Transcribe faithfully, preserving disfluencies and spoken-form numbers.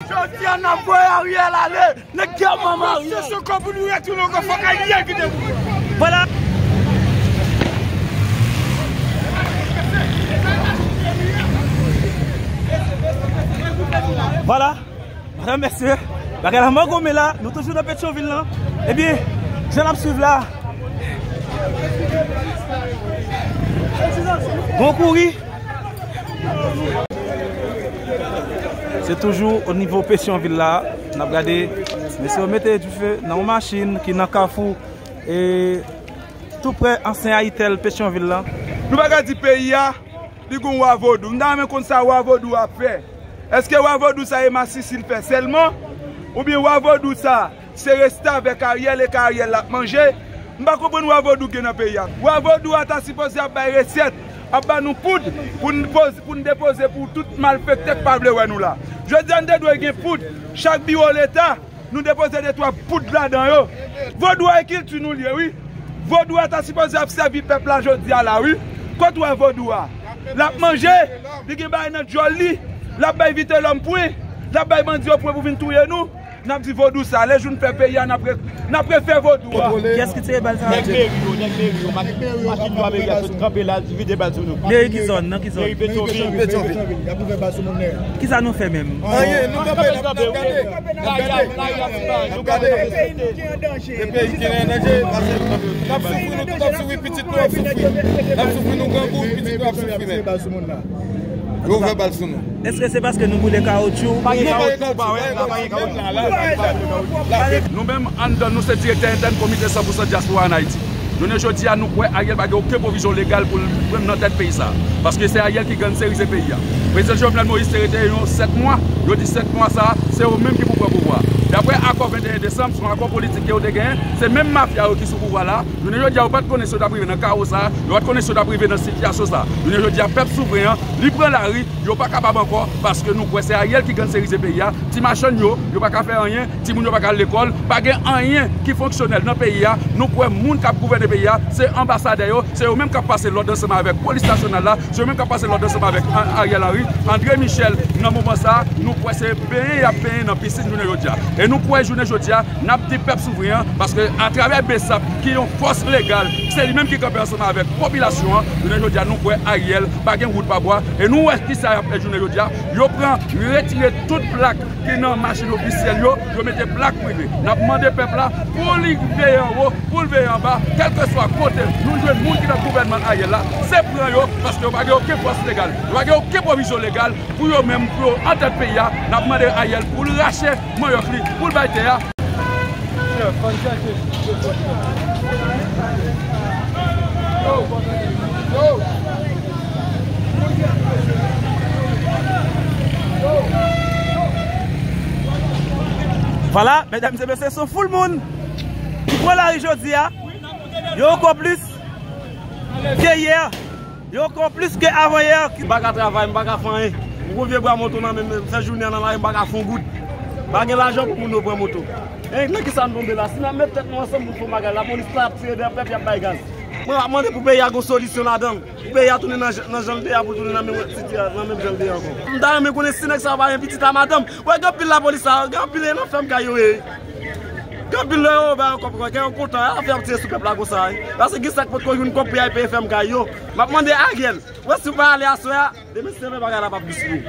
Jodi a n ap voye Ariel ale. Nèg ki ap manman Ariel. Se sou kò pou nou retounen ankò, fòk Ariel kite nou. Vwala. Vwala. Madanm, mesye, bagay la mangonmen la, nou toujou nan Petyonvil lan. Ebyen, jan n ap swiv la, gon kouri. Se toujou o nivo Petyonvil la, n ap gade, mesye yo mete dife nan yon machin ki nan kafou, e, tou prè ansyen Ayitel Petyonvil lan. Nou pa ka di peyi a, li gon wa vodou. M ta renmen konn sa wa vodou a fè. Èske wa vodou sa e masisi l fè sèlman? Oubyen wa vodou sa se restavèk Ariel e ka Ariel l ap manje? M pa konprann wa vodou gen nan peyi a. Wa vodou a ta sipoze ap bay resèt, ap ba nou poud pou n poz-, pou n depoze pou tout malfektè k pa vle wè nou la. Jodi a n te dwe gen poud. Chak biwo leta, nou depoze de twa poud ladan yo. Vodou a e kilti nou l ye, wi. Vodou a ta sipoze ap sèvi pèp la jodi a la, wi. Kot wa vodou a? L ap manje, li gen bagay nan djòl li, l ap bay vitelòm pwen, l ap bay bandi yo pwen pou vin touye nou. N ap di vodou sa, lè jou n fè peyi a, n ap re-, n ap refè vodou a. Kiyès ki tire bal sa? Nèg meri yo, nèg meri yo, machin yo a meri a sot kanpe la, vide bal sou nou. Meri ki zòn, nan ki zòn? Meri Petyonvil. Petyonvil. Y ap ouvè bal sou moun nèg. Kisa nou fè menm? Anyen, nou kanpe, n ap gade. N ap gade. N ap gade. Peyi nou ki an danje. E peyi ki an danje, pase n ap soufri, nou tout ap soufri, pitit nou ap soufri. N ap soufri, nou grangou, pitit nou ap soufri, men. Yo ouvè bal sou nou. Èske se paske nou boule kawotchou? Pa gen kawotchou, pa wè, la pa gen kawotchou. Nou menm, anndan nou, se direktè entèn Komite san pou san Dyaspora ann Ayiti. Jounen jodi a, nou kwè Ariel pa gen okenn pwovizyon legal pou l pran nan tèt peyi sa a. Paske se Ariel ki ganserize peyi a. Prezidan Jovenel Moïse te rete yon sèt mwa. Yo di sèt mwa sa a, se yo menm ki pou pran pouvwa a. Daprè akò venteyen desanm, se yon akò politik ke yo te genyen. Se menm mafya yo ki sou pouvwa la a. Jounen jodi a, yo pa t konnen si yo t ap rive nan kawo sa a. Yo pa t konnen si yo t ap rive nan sitiyasyon sa a. Jounen jodi a, pèp souvren an, li pran lari. Yo pa kapab ankò, paske nou kwè se Ariel ki ganserize peyi a. Ti machann yo, yo pa ka fè anyen. Timoun yo pa ka al lekòl. Pa gen anyen ki fonksyonèl nan peyi a. Nou kwè moun k ap gouvène peyi a, se anbasadè yo, se yo menm k ap pase lòd ansanm avèk polis nasyonal la, se yo menm k ap pase lòd ansanm avèk An-, Ariel Henry, André Michel. Nan moman sa a, nou kwè se benyen y ap benyen nan pisin jounen jodi a. E nou kwè jounen jodi a, n ap di pèp souvren an, paske atravè BSAP, ki yon fòs legal, se li menm ki kanpe ansanm avèk popilasyon an, jounen jodi a, nou kwè Ariel pa gen wout pa bwa, e nou wè kisa y ap fè jounen jodi a. Yo pran, retire tout plak ki nan machin ofisyèl yo, yo mete plak prive. N ap mande pèp la pou li veye anwo, pou l veye anba, kèlkeswa kote nou jwenn moun ki nan gouvènman Ariel la, se pran yo, paske yo pa gen okenn fòs legal, yo pa gen okenn pwovizyon legal pou yo menm, pou yo antèt peyi a. N ap mande Ariel pou l rache manyòk li, pou l bay tè a. Vwala, medam e mesye, se yon foul moun ki pran lari jodi a. Yo ankò plis ke yè. Yo ankò plis ke avanyè. M pa ka travay, m pa ka fè anyen. M gon vye bwa moto nan men m, fè jounen an nan lari, m pa ka fè yon goud. Pa gen lajan pou moun yo pran moto. E nan kisa n tonbe la? Si n ap met tèt nou ansanm pou n fè yon bagay, lapolis la ap tire deyò pèp, y ap bay gaz. Mwen ap mande pou peyi a gon solisyon ladan l. Pou peyi a tounen nan jan, nan jan l te ye a, pou l tounen nan menm sitiyasyon, nan menm jan l te ye ankò. M ta renmen konnen si nèg sa yo pa gen pitit a madanm. Wè, gen anpil lapolis sa yo, gen anpil e nan fèm kay yo ye. Gen anpil lè yo ba yo kòb, wè, kè yo kontan, afè ap tire sou pèp la konsa, wi. Paske gen sa k potko jwenn kòb pou y al peye fèm kay yo. M ap mande Ariel, wè, si w pa ale aswè a, demen se lè bagay la p ap plis lou.